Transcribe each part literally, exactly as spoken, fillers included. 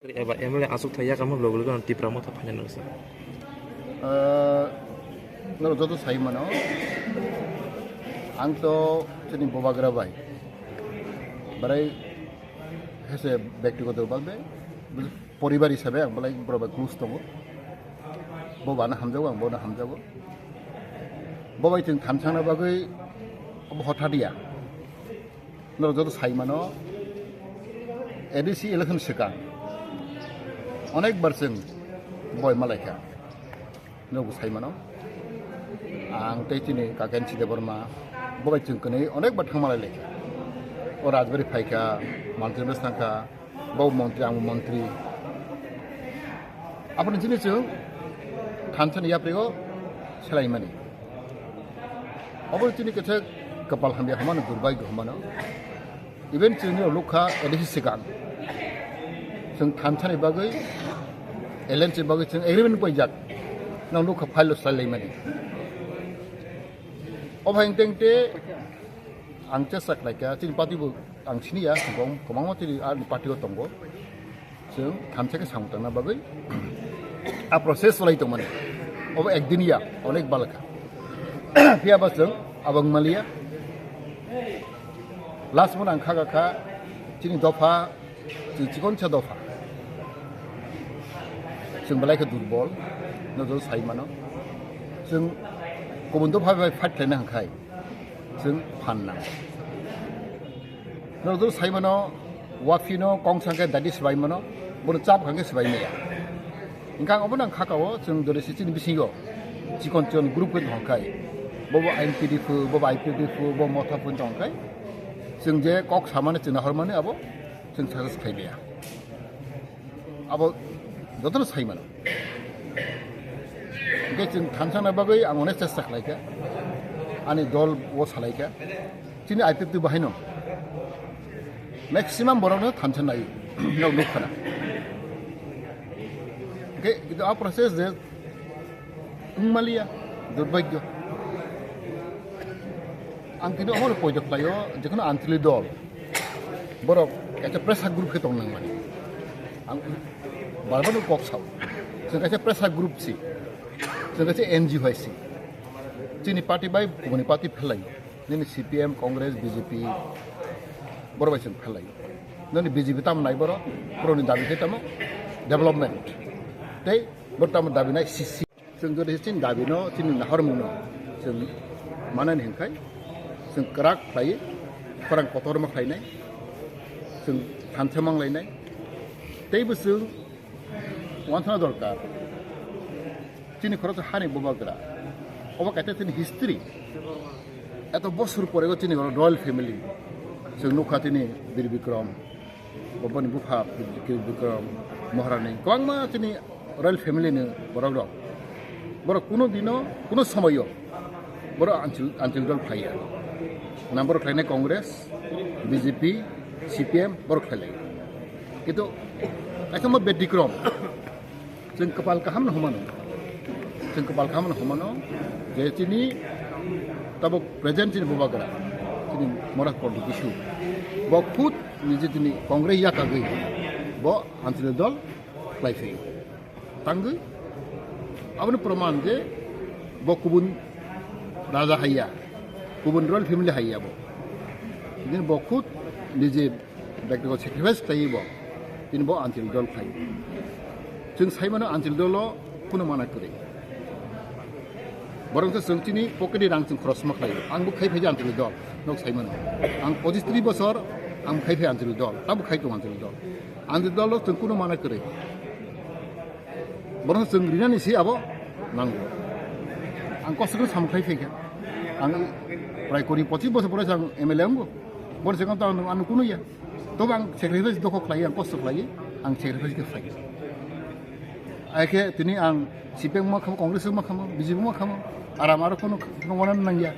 Eba M L A aswk thai yakama logo logo Tipra Motha phaina nuksa. Ah, norok joto sai mano, ang to chini bubagra bai, barai hese byaktigoto bhabe, poribar hisabe ang belai borok bai close tongo. Bo bana hamjago, ang bono hamjago. Bo bai chwng thansa thangna bagwi obo hothat ya. Norok joto sai mano, A D C election swkang onek bar chwng boi malai kha. Norok sai mano, ang tei chini Kaken Chide Borma bo bai chwng kwnwi onek bar thang malai lai kha. O Rajbari phai kha, Montri bwsang kha, bo montri, ang montri. Aboni chini chwng thansa ni yaprigo selaimani. Obo chini kaisa kwpal hamya hwnmano, durbhagyo hwnmano. Even chini rok nukha A D C swkang. Chwng thansa ni bagwi, alliance ni bagwi chwng agreement paijak. Nang nukha file lo swlailaimani. Obo hai tengte ang chesta khlaikha, chini party bo ang siniya, kwbang-, kwbangma chini ani party o tongo. Chwng thansa khe samung tangna bagwi a process cholai tongmani. Obo ekdin ya, onek balkha. Phiya ba chwng abo wng manliya. Last mo ang kha kha chini dopha, chwng chikonsa dopha. Chwng belai khe durbol, no joto sai mano. Chwng kubun dopha bai fight khlaina hwnkhai chwng phan nang. Norok joto sai mano, waphino kong sangkhe dadi swbai mano, bono chap kangkhe swbai maya. Hingkhe ang obono ang kha kao, chwng dori se chini bisingo chikon chikon group khe tongkhai, bobo I N P D phu, bobo I P F T phu, bo Motha phu tongkhai, chwng je kok samani, chwng nahormani abo chwng success khlai maya. Abo jotono sai mano. Hingke chwng thansa na bagwi ang onek chesta khlaikha. Ani dol o salaikha. Chini I P F T bahaino maximum borokno thansa nai. Nok nuk khana. Hingke kintu a process je wngmaliya, durbhagyo. Ang kini omo poito khlaio, jekheno Anchalik dol. Borok kaisa pressure group khe tong nang mani. Ang bar bar kok sao. Chwng kaisa pressure group si. Chwng kaisa N G O hai si. Chini party bai kubuni party phelai. Nini C P M, Congress, B J P, borok bai chwng phelai. Nini B J P tamo nai borok, borokni dabi khe tamo development. Tei borok tamo dabi nai C C. Chwng jodi chini dabi no, chini nahormung no chwng manani hinkhai, chwng kwrak khlai, khorang kotorma khlainai, chwng thansa manglainai. Teibo chwng uansana dorkar. Chini khoroksa hani bubagra. Obo kaisa chini history. Eto bosor pore o chini royal family. Chwng nukha chini Bir Bikram. Boboni bupha Bikram Maharani. Kwbangma chini royal family ni borok rok. Borok kuno dino, kuno somoyo borok Anchal, Anchal dol khlaiya. Nang borok khlainai Congress, B J P, C P M borok khlailai. Kintu kaisa mo betikrom. Chwng kwpal kaham no humano. Chwng kwpal kaham no humano. Je chini tabuk present chini bubagra. Chini Maharaj Pradyot Kishore. Bo khud niji chini Congress yakagwi. Bo Anchal dol khlai phaio. Tangwi aboni proman je bo kubun raja haiya, kubun royal family haiya bo. Bini bo khud nije byaktigoto sacrifice khlaiwi bo, bini bo Anchal dol khlai. Chwng sai mano Anchal dolo kuno mana kwrwi. Borok se chwng chini pocket ni rang chwng khorosma khlai. Ang bo khai phaidi Anchal dol, nok sai mano. Ang pochis tris bosor ang khai phai Anchal dol, tabo khai tong Anchal dol. Anchal dolo chwng kuno mana kwrwi. Borok chwng rinani se abo nango. Ang kosto khe samung khlai phaikha. Ang prai kori pochis bosor pore ang M L A wngo. Boni swkang to ang, ang kuno ya. Tobo ang sacrifice dokho khlai, ang kosto khlai, ang sacrifice khe khlai. Aike tini ang C P M ma khamo, Congress ma khamo, B J P ma khamo, aram aro kono, kono wana nangya.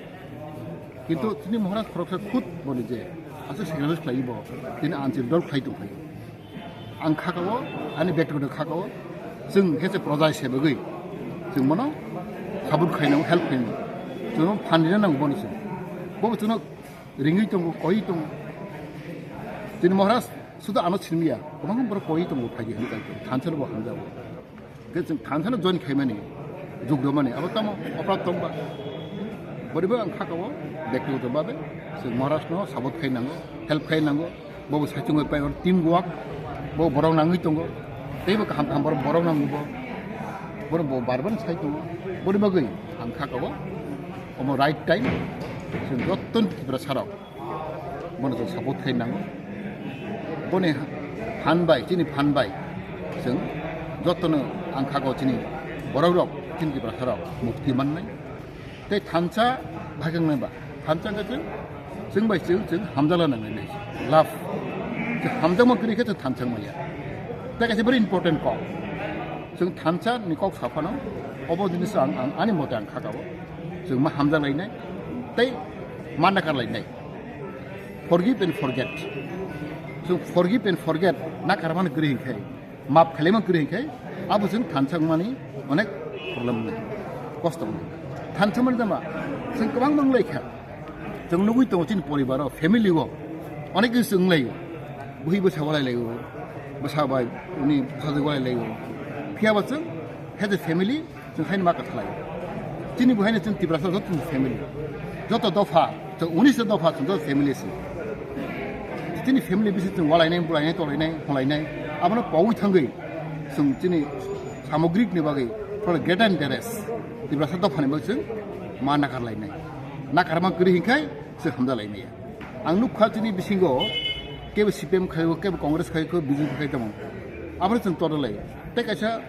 Kintu tini Maharaj khoroksa khud boni je aswk sacrifice khlai bo, tini Anchal dol khlai tong phai. Ang kha kao, ani byaktigoto kha kao, chwng khe se proja sebagwi chwng bono support khainai, help khainai. Chwngno phan rina nango boni chwng. Bo chwngno ringwi tongo, koi tongo. Chini Maharaj Sudu ano sinmiya, kwbangma borok koi tongo phaidi hinwi kaitor, thansa bo hamjago. Khe chwng thansa no join khaimani, jug romani, abo tamo oprad tongba. Boribo ang kha kao, bektigoto babe, chwng Maharaj no support khai nango, help khai nango, bobo saichung pai or team work, bo borok nangwi tongo, teibo kaham kaham borok, borok nango bo, borok bo bar bar sai tongo, bori bagwi ang kha kao, omo right time, chwng jottoni Tiprasa rok. Bono chwng support khai nango. Boni phan bai, chini phan bai chwng jotono ang kha kao chini borok rok, chini Tiprasa rok mukti mannai. Tei thansa bhai kang nai ba, thansa khe chwng, chwng bai chwng, chwng hamjala nangnai nai. Love. Chwng hamjakma kwrwi khe chwng thansa maya. Tei kaisa very important kok. Chwng thansa ni kok saphano, obo jinis ang, ang ani mote ang kha kao. Chwng ma hamjalainai. Tei ma nakarlainai. Forgive and forget. Chwng forgive and forget na karmani kwrwi hinkhe, map khailaimani kwrwi hinkhe, abo chwng thansa wngmani onek problem wngnai, kosto wngnai. Thansa wngmani jama chwng kwbangma wnglaikha. Chwng nugwi tongo chini poribaro, family o onek khe chwng wnglaio. Bwhi bwsa walailaio, bwsa bai uni bwsajwk walailaio. Phiyaba chwng as a family chwng haino ma kwthalai. Chini bo haino chwng Tiprasa joto chwng family. Joto dopha, chwng unis ta dopha chwng joto family se. Chini family bisi chwng walainai, bulainai, tolainai, holainai. Abono pogwi thangwi chwng chini samogrik ni bagwi for greater interest Tiprasa dopha ni bagwi chwng ma nakarlainai. Nakarma kwrwi hinkhai chwng hamjalainai. Ang nukha chini bisingo kebo C P M khaio, kebo Congress khaio, kebo B J P khaio tamo. Abono chwng todolai. Tei kaisa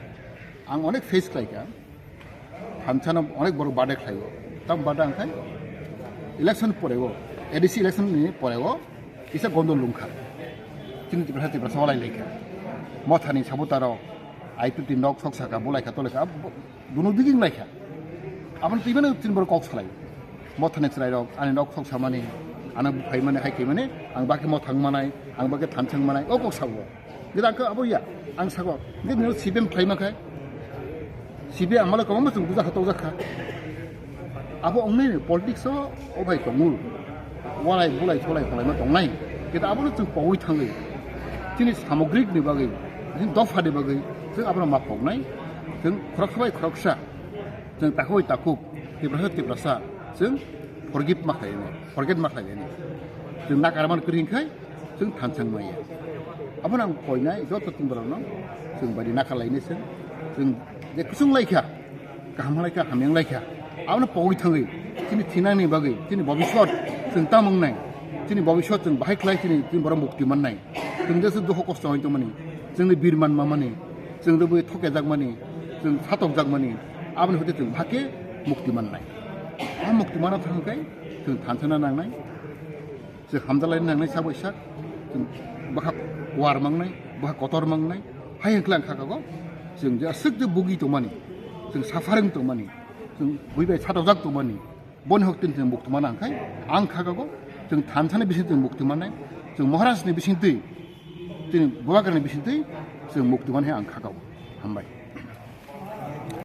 ang onek face khlaikha. Thansa no onek borok bade khlaio. Tam bade ang khai election poreo, A D C election ni poreo kisa gondol lungkha. Chini Tiprasa, Tiprasa walai laikha. Mothani sabota rok, I P T nok sok saka, bulaikha, tolaikha, ab-, duno diging laikha. Aboni twi mano chini borok kok salai. Mothani chwrai rok, ani nok sok samani, ano buphai mani, hai khe mani, ang bakhe mothang manai, ang bakhe thansa wng manai, o kok sao. Gida ang khe abo ya, ang sago. Gida nino C P M khlai ma khai. C P M ang malo kwbangma chwng buja kha, tokjak kha. Abo wngnai ni politics o, o bai tongo. Walai, bulai, solai, kholai ma tongnai. Gida abono chwng pogwi thangwi. Chini samogrik ni bagwi, chini dopha ni bagwi, chwng abono ma poknai. Chwng khoroksa bai khoroksa. Chwng takhuk bai takhuk, Tiprasa, Tiprasa. Chwng forgive ma khlai nai, forget ma khlai nai. Chwng nakarmani kwrwi khai, chwng thansa wng maya. Abono ang koinai joto chwng borokno chwng bai nakarlainai chwng. Chwng je kwchwng laikha, kaham laikha, hamya wng laikha. Abono pogwi thangwi chini thinangni bagwi, chini bobiswt chwng tamo wngnai. Chini bobiswt chwng bahai khlai chini, chini borok mukti mannai. Chwng je se dukho kosto hai tongmani, chwngni birman mamani, chwng rwbwi thokejakmani, chwng satokjakmani, aboni hoite chwng bahai khe mukti mannai. A mukti mana thangkhe chwng thansa na nangnai. Chwng hamjalaina nangnai sak bai sak, chwng bwkha kuar mangnai, bwkha kotor mangnai, hai hwnkhe ang kha kago, chwng je aswk je bugi tongmani, chwng suffering tongmani, chwng bui bai satojak tongmani, boni hok tini chwng mukti mana hwnkhe ang kha kago, chwng thansani bising chwng mukti mannai, chwng Maharajni bising twi, chwng Bubagrani bising twi chwng mukti man hai ang kha kago. Hambai.